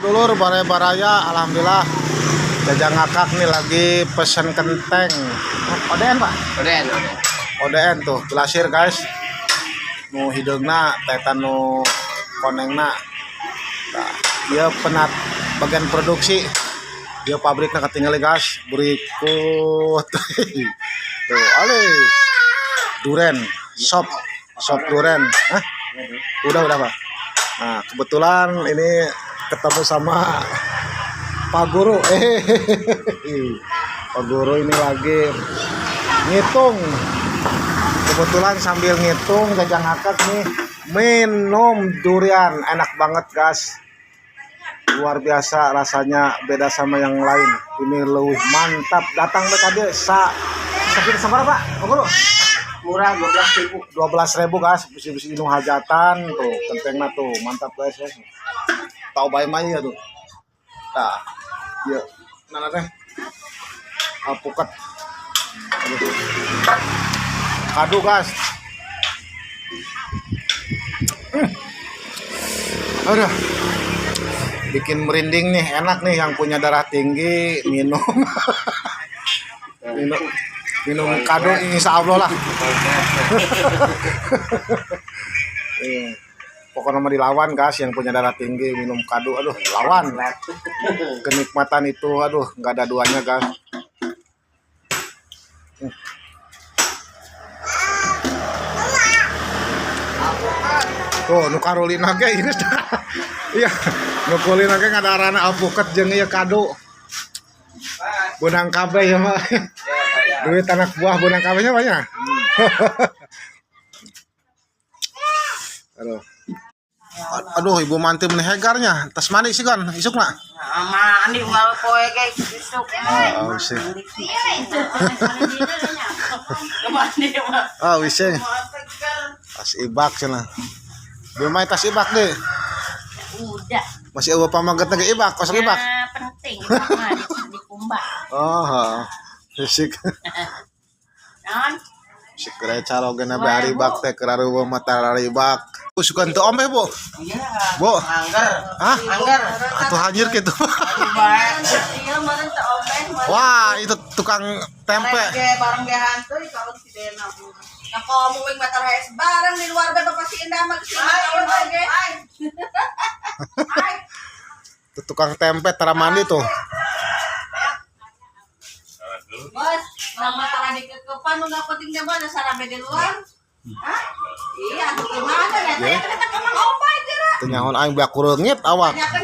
Dulur baraya-baraya, alhamdulillah Jajang ngakak nih lagi pesen kenteng. ODN, Pak? ODN, ODN. ODN tuh, gelasir, guys. Nu hideungna, tetan nu konengna. Nah, dia penat bagian produksi. Dia pabriknya ketinggalan, guys. Berikut. Tuh, alis. Duren, sop, sop duren. Hah? Udah, Pak. Nah, kebetulan ini ketemu sama Pak Guru. Pak Guru ini lagi ngitung. Kebetulan sambil ngitung Jajang ngakak nih minum durian, enak banget, guys. Luar biasa rasanya, beda sama yang lain. Ini lebih mantap. Datang BKD sa sakit sama Pak, Pak Guru. Murah, 12 ribu. 12.000, guys, bisi-bisi minum hajatan tuh, kentengna tuh, mantap, guys ya. Tahu bae mah ya tuh. Nah, ya, nah teh. Alpukat. Aduh. Kadu, guys. Aduh. Bikin merinding nih, enak nih yang punya darah tinggi minum. Minum minum kado, insya Allah lah. Iya. Pokoknya mah dilawan, guys, yang punya darah tinggi minum kado, aduh, lawan. Kenikmatan itu, aduh, nggak ada duanya, guys. Tuh, nu karulina ge ini. Iya, nu kulina ge ngadarana alpukat jeung ieu kado. Beunang kabeh ya mah. Duit anak buah beunang kabehnya banyak. Aduh. Aduh, ibu manti meni hegarnya. Tas mandi sih kan, isuk nak. Mandi unggal poe ge isuk. Oh, sih. Mandi mah. Oh, wising. Tas ibak cenah. Belum main tas ibak deh. Udah. Masih eueuh pamaget ge ibak, kosong ibak. Ya, penting mah dikumbah. Oh, heeh. Fisik. Non? Sik kere carogena be haribak teh keur areueuh mah tararibak. Sugan teu ombe, Bu. Iya. Bu. Angger. Hah? Angger. Atuh hanyir gitu. Iya, meureun teu omeh. Wah, itu tukang tempe. Ge bareng ge hantu kalau si Dena. Nah, kalau mau wing batar es bareng di luar be bapak si Indah mah si Indah oge. Ay. Itu tukang tempe tara mandi tuh. Bos, lama tara di kekepan nu nggak penting mah ada sarabe di luar. Hah? Iya, tuh gimana ya? Ya. Ternyata emang opai kira. Teu nyahoan aing beak kureungit awak. Tanyakan